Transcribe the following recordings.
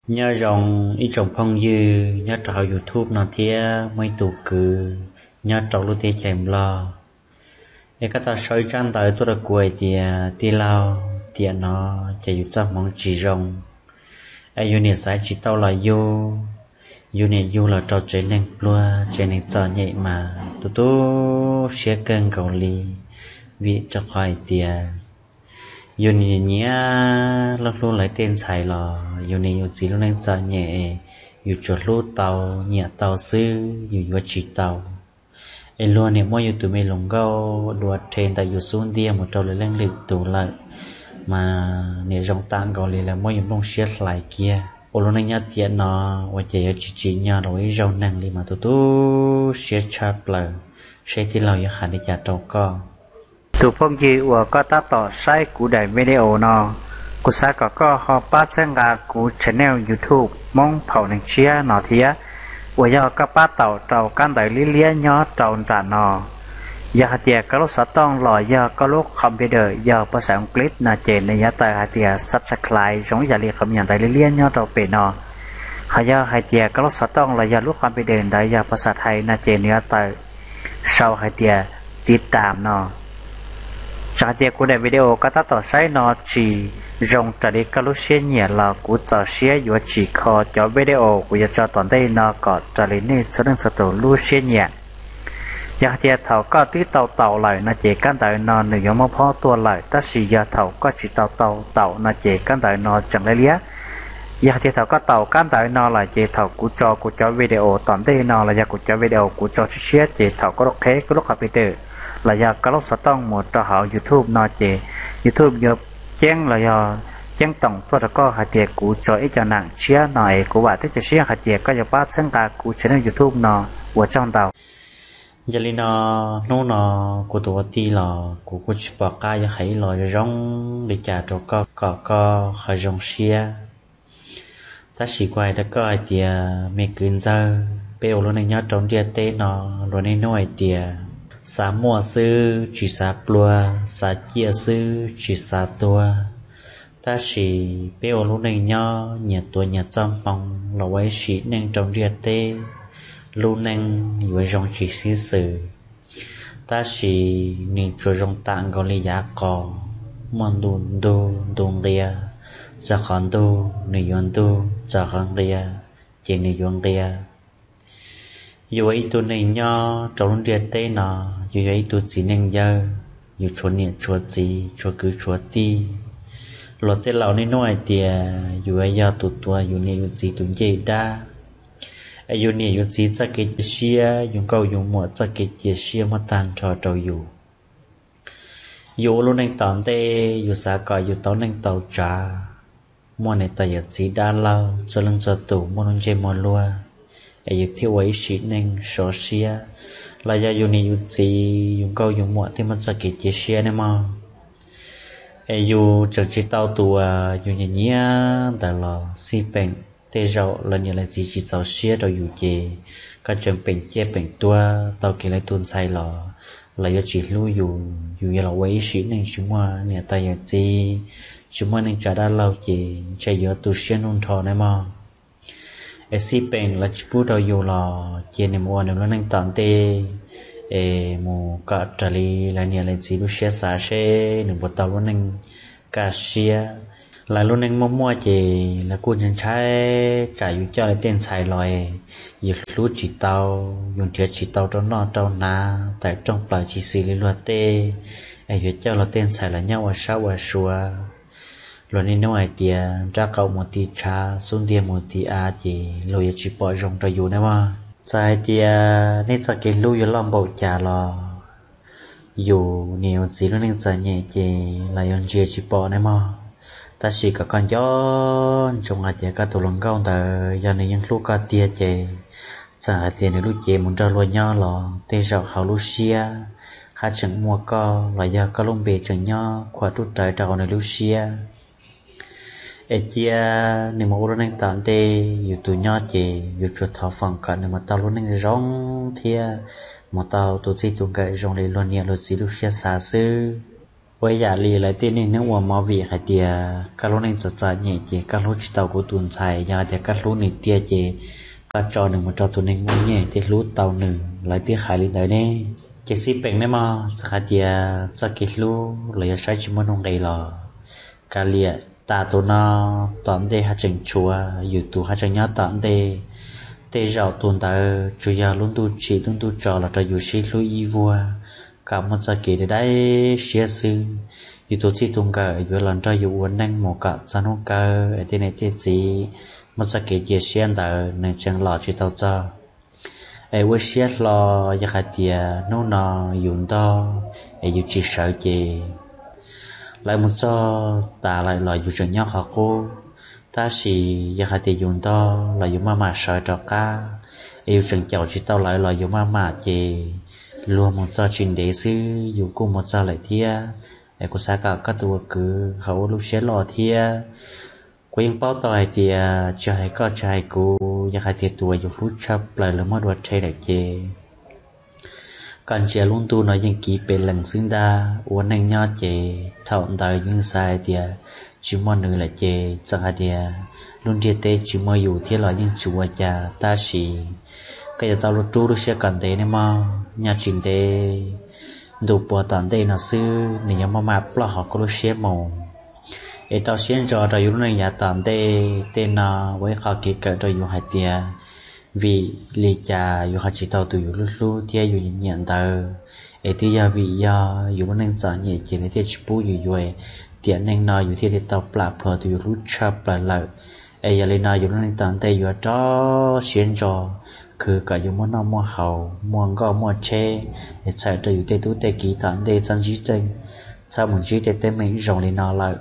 Nyob zoo ib tsoom phooj ywg nyob rau hauv YouTube no thiab muaj ib tug kwv nyob rau lub teb chaws Nplog, es koj tau sau ib tsab ntawv tuaj rau kuv hais tias tij laug, tiam no ces yus txoj hmoov tsis zoo, es yus niam xaiv tsis tau los yug, yus niam yug los rau tsev neeg pluag tsev neeg txom nyem mas tu tu siab kawg nkaus li, vim rau qhov hais tias yus niam nyiam hlub hlub lawv tej ntxhais los yus niam yus txiv lub neej txom nyem, yus tsuas hlub tau nyiam tau xwb yus yuav tsis tau. Es luag niam muab yus tus me hluas nkauj dua rhe ntawm yus xub ntiag mus rau lwm leej lwm tus lawm, mas niam zoo tam nkaus li lawv muab yus nplooj siab hlais kiag. Ua lub neej nyob tiam no ua ces yuav tsis tsim nyog los ua ib zaug neeg li mas tu tu siab tshaj plaws, seb tij laug yuav hais li cas rau koj. Tus phooj ywg uas koj tab tom saib kuv daim video no, kuv xav kom koj ho pab txhawb nqa kuv channel YouTube Hmoob Phaum Neeg Tshiab no thiab, uas yog koj pab taum rau kab ntawv liab liab nyob rau nram no. Yog hais tias koj lub xov tooj los yog koj lub computer yog phas xas English no ces nws yuav tawm hais tias subscribe zoo ib yam li qhov me nyuam ntawv liab liab nyob rau pem no. Ho yog hais tias koj lub xov tooj los yog lub computer ntawd yog phas xas Thaib no ces nws yuav tawm sau hais tias tiv tam no. Txawm hais tias kuv daim video koj tab tom saib no tsis zoo raws li koj lub siab nyiam los kuv txaus siab yuav tsim kho cov video kuv yuav tso tom ntej no kom raws li nej txhua leej txhua tus lub siab nyiam. Yog hais tias thaum koj twb tau taum lawm no ces kab ntawv no nws yuav muab phob tuaj lawm, tab sis yog thaum koj tsis tau tau taum no ces kab ntawv no tseem liab liab. Yog hais tias thaum koj taum kab ntawv no lawm ces thaum kuv tso kuv cov video tom ntej no los yog kuv cov video kuv tso tshiab tshiab ces thaum koj lub qheb koj lub computer los yog koj lub xov tooj mus rau hauv YouTube no ces YouTube yuav ceeb los yog ceeb toom tuaj rau koj hais tias kuv tso ib co nam tshiab no es kuv vam thiab cia siab hais tias koj yuav pab txhawb nqa kuv channel YouTube no. Ua tsaug ntau. Yog li no, hnub no kuv tus ua tij los kuv kuj tsis pom qab yuav hais ib los zoo li cas rau koj kom koj ho zoo siab. Tab sis kuv hais rau koj hais tias me kwv ntxawg, peb ua lub neej nyob rau ntiaj teb no, luag niaj hnub hais tias xav muaj xwb tsis xav pluag, xav ciaj xwb tsis xav tuag. Tab sis peb ua lub neej nyob nyias tuav nyias txoj hmoo los ua ib sim neej rau ntiaj teb, lub neej yuav zoo tsis sib xws. Tab sis nws tsuas zoo tam nkaus li yav qos, muaj ntu ntug ntu nqia, txog qhov ntug nws yuav ntug, txog qhov nqia ces nws yuav nqia. Yus ua ib tug neeg nyob rau lub ntiaj teb no, yus yog ib tug txiv neej yawg, yus tshuav niam tshuav txiv tshuav kwv tshuav tij. Luag tej laus niaj hnub hais tias yus yuav yog tus tuav yus niam yus txiv tus ncej dab, es yus niam yus txiv txoj kev cia siab, yus nkauj yus muam txoj kev cia siab muab tag nrho rau yus. Yus ua lub neej tom ntej yus xav kom yus tau neej tau tsav, muaj niam tais yawm txiv dab laug txhua leej txhua tus muaj lub ntsej muag luag, es yus thiaj ua ib sim neej sov siab, los yog yus niam yus txiv yus nkauj yus muam thiaj muaj txoj kev cia siab ne mog. Es yus tseem tsis tau tus uas yus nyiam nyiam ntawd los xij peem, tej zaum lawv niam lawv txiv tsis txaus siab rau yus ces koj tseem peem ciaj peem tuag tau kiag lawv tus ntxhais los lawv yuav tsis hlub yus, yus yuav los ua ib sim neej tsis muaj niam tais yawm txiv, tsis muaj neej tsa dab laug ces ntshe yuav tu siab ntuj nrho ne mog. Es xij peem lawv tsis pub rau yus los cia nws mus ua nws lub neej tom ntej, es mus kom raws li lawv niam lawv txiv lub siab xav seb nws puas tau lub neej kaj siab. Lawv lub neej muaj muaj ces lawv kuj ntshai ntshai tsam yus coj lawv tej ntxhais los es yus hlub tsis tau, yus nrhiav tsis tau rau noj rau hnav, tawm rooj plaws tsis xws li luag tej, es yuav coj luag tej ntxhais los nyob ua sab ua sua. Luag niaj hnub hais tias nrab qaum mus ti tshav, xub ntiag mus ti av ces luag yuav tsis pom zoo rau yus ne mog. Txawm hais tias nej txoj kev hlub yuav loj npaum cas los yus niam yus txiv lub neej txom nyem ces lawv yuav ntsia tsis pom ne mog. Tab sis kom koj nco ntsoov hais tias koj tus hluas nkauj ntawd yog nws yeej hlub koj tiag ces txawm hais tias nws lub cev mus nrog luag nyob los tej zaum hauv lub siab haj tseem muaj koj los yog koj lub npe tseem nyob khuam rub rawv rau hauv nws lub siab. Es cia nws mus ua lub neej tom ntej, yus tus nyob ces yus tsuas thov foom kom nws mus tau lub neej zoo thiab mus tau tus txij tus nkawm zoo li luag niam luag txiv lub siab xav xwb. Ua ib yam li lawv tej niaj hnub ua movie hais tias koj lub neej txom txom nyem ces koj hlub tsis tau kuv tus ntxhais, yog hais tias koj hlub nws tiag ces koj tso nws mus rau tus neeg muaj nyiaj thiaj hlub tau nws, lawv twb hais li ntawd ne. Ces xij peem nej mog, txawm hais tias txoj kev hlub los yog saib tsis muaj nuj nqis los kav liam, tas tus no tom ntej haj tseem tshuav yus tus haj tseem nyob tom ntej. Tej zaum tus ntawd tsuas yog lub ntuj tsim lub ntuj tso los rau yus sib hlub ib vuag kom muaj txoj kev dai siab xwb. Yus tus txij tus nkawm yuav los nrog yus ua neej mus kom txog hnub kawg es tej niam tej txiv muaj txoj kev cia siab ntawd nws tseem los tsis tau txog. Es ua siab hlo, yog hais tias hnub no yus ntog es yus tsis sawv ces lawv mus txog tas lawm los yus tseem nyob qhov qub. Tab sis yog hais tias yus ntog los yus maj mam sawv rov qab, es yus tseem caum tsis tau lawv los yus maj mam ces luag mus txog tsis ntev xwb yus kuj mus txog lawm thiab. Es kuv xav kom koj tus ua kwv ho ua lub siab loj thiab. Kuv yeej paub tau hais tias tsis hais koj tsis hais kuv, yog hais tias tus uas yus hlub tshaj plaws lawv muab dua rhe lawm ces koj ntsia lub ntuj no yeej kiv pes lees xwb ntag. Ua neej nyob ces thaum ntawd yeej xav hais tias tsis muaj nws lawm ces txawm hais tias lub ntiaj teb tsis muaj yus thiab los yeej tsis ua cas, tab sis koj yuav tau lub rub lub siab kom ntev nej mog, nyob tsis ntev ntu puas tom ntej no xwb nws yuav maj mam ploj hauv koj lub siab mus. Es rau siab ntso rau yus lub neej yav tom ntej. Tej no ua ib qho kev kawm rau yus hais tias vim li cas yus ho tsis tau tus yus hlub hlub thiab yus nyiam ntawd. Es twb yog vim yog yus lub neej txom nyem ces nws thiaj tsis pub yus yuav, tiam neej no yus thiaj li tau plam plhuav tus yus hlub tshaj plaws lawm. Es yog li no yus lub neej tom ntej yuav rau siab ntso khwv kom yus muaj noj muaj haus, muaj nkoj muaj tsheb, es txhawm rau yus tej tub tej kiv tom ntej txhob ntsib txeej, txhob mus ntsib tej teeb meem zoo li no lawm.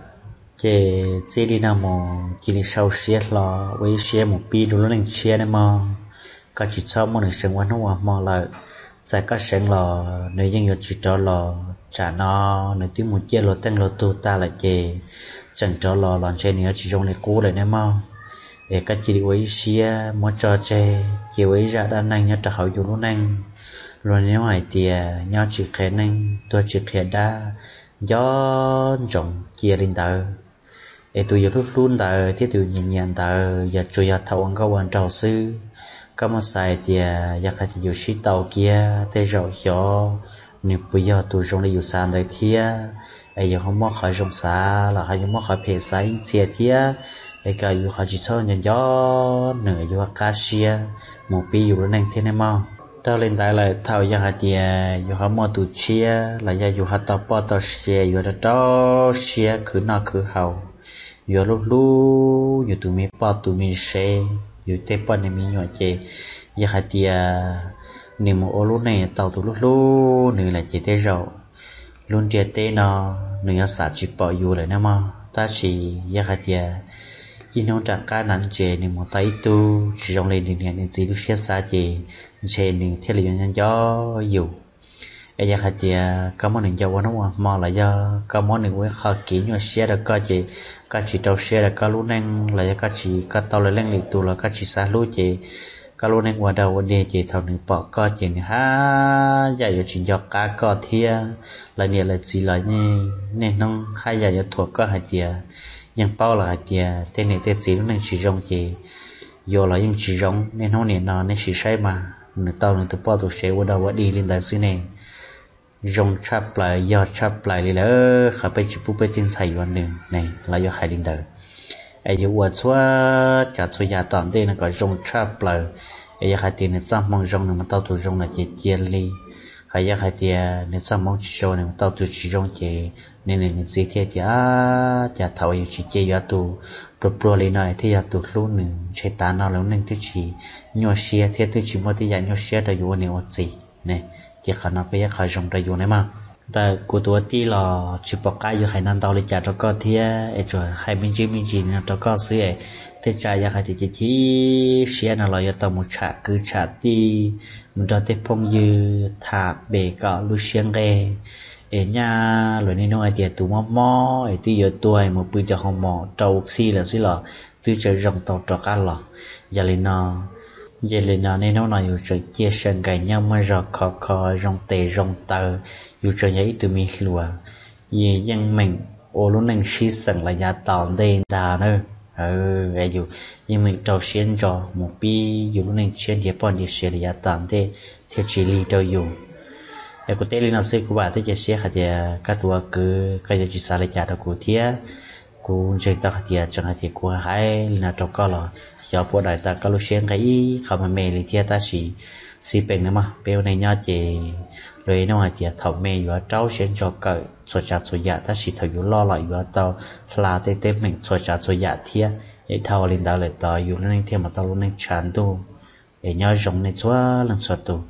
Ces txij li no mus cia li sau siab hlo, ua ib siab mus pib dua lub neej tshiab nawb mog. Koj tsis txhob muab nws seev ua hnub ua hmo lawm. Txawm koj seev los nws yeej yuav tsis rov los, tsam no nws twb mus ciaj luag teej luag tug tag lawm ces tseem rov los los ntshe nws yuav tsis zoo li qub lawm nawb mog. Es koj cia li ua ib siab muab tso tseg, cia ua ib zaj dab neeg nyob rau hauv yus lub neej. Luag hnub hais tias nyob tsis qhia neeg, tuag tsis qhia dab, nco ntsoov cia li ntawd. Es tus yus hlub hlub ntawd thiab tus yus nyiam nyiam ntawd yog tsuas yog thaum ua nkauj ua nraug xwb. Koj muab xav hais tias yog hais tias yus sib tau kiag tej zaum xyov nws puas yog tus zoo li yus xav ntawd thiab. Es yus ho muab qhov zoo xav los ho yuav muab qhov phem xav ib txhia thiab, es kom yus ho tsis txhob nco nco nws, yus ho qab siab mus pib yus lub neej thiab nawb mog. Dhau li ntawd lawm thaum yog hais tias yus ho muaj tus tshiab los yog yus ho tau poj tau sev, yuav rau rau siab khwv noj khwv haus, yuav hlub hlub yus tus me poj tus me sev, yus tej poj niam me nyuam ces yog hais tias nws mus ua lub neej tau tus hlub hlub nws lawm ces tej zaum lub ntiaj teb no nws yuav xam tsis pom yus lawm nawb mog. Tab sis yog hais tias ib hnub rov qab na ntses nws mus tau ib tug tsis zoo li nws niam nws txiv lub siab xav ces ntshe nws thiaj li yuav nco nco yus. Es yog hais tias koj muab nws nco ua hnub ua hmo los yog koj muab nws ua ib qho kev nyuaj siab rau koj ces koj tsis rau siab rau koj lub neej los yog koj tsis, koj tau lwm leej lwm tus los koj tsis xav hlub ces koj lub neej ua dog ua dig ces thaum nws pom koj ces nws haj yam yuav tsis nco qab koj thiab. Lawv niam lawv txiv los niaj hnub haj yam yuav thuam koj hais tias, yeej paub lawm hais tias tej niam tej txiv lub neej tsis zoo ces yuav los yeej tsis zoo. Niaj hnub nim no nej sim saib mas, nws tau nws tus poj tus sev ua dog ua dig li ntawd xwb ne. Zoo tshaj plaws yog tshaj plaws li lawm, qhov peb tsis pub peb tej ntxhais yuav nws ne, lawv yuav hais li ntawd. Es yuav ua txhua tsav txhua yam tom ntej no kom zoo tshaj plaws. Es yog hais tias nws txoj hmoo zoo nws mus tau tus zoo no ces cia li, ho yog hais tias nws txoj hmoo tsis zoo nws mus tau tus tsis zoo ces nws niam nws txiv thiaj tias, cas thaum uas yus tsis cia yuav tus pluag pluag li no thiaj yog tus hlub nws, ntshe tav no lub neej twb tsis nyuaj siab thiab twb tsis muaj tej yam nyuaj siab rau yus ua niam ua txiv ne. Ces qhov no kuj yog qhov zoo rau yus nawb mog. Ntawm kuv tus ua tij los tsis pom qab yuav hais ntau ntau li cas rau koj thiab, es tsuas hais me ntsis me ntsis li no rau koj xwb es, tej tsam yog hais tias chim chim siab no los yuav tau mus tsham kwv tsham tij, mus nrog tej phooj ywg tham pem kom lub siab nqeg. Es nyaj luag niaj hnub hais tias tus mob mob es twb yuav tuag mus pw cov hoo mom rau ua xij lawm xwb los twb tseem zoo tau rov qab los. Yog li no, yog li no niaj hnub no yus tseem ciaj sawv nkaus nyob muaj zog khov kho zoo tes zoo taw, yus tseem yog ib tug me hluas yeej meem ua lub neej sib xeem los yav tom ntej ntag na. Yus yeej meem rau siab ntso mus pib yus lub neej tshiab nrhiav poj nrhiav sev los yav tom ntej thiaj tsis lig rau yus. Es kuv teb li no xwb kuv vam thiab cia siab hais tias koj tus ua kwv koj yuav tsis xav li cas rau kuv thiab. Kuv ntseeg tau hais tias tseem hais tias kuv hais li no rau koj los xyov puas daws tau koj lub siab nqe ib qho me me li thiab tab sis xij peem no mas peb ua neej nyob ces luag yeej hais tias thaum me yuav rau siab ntso kawm txhua tsav txhua yam tab sis thaum yus loj los yuav tau hla tej teeb meem txhua tsav txhua yam thiab. Es dhau li ntawd lawm tod yus lub neej thiaj mus tau lub neej tshav ntuj. Es nyob zoo nej txhua leej txhua tus.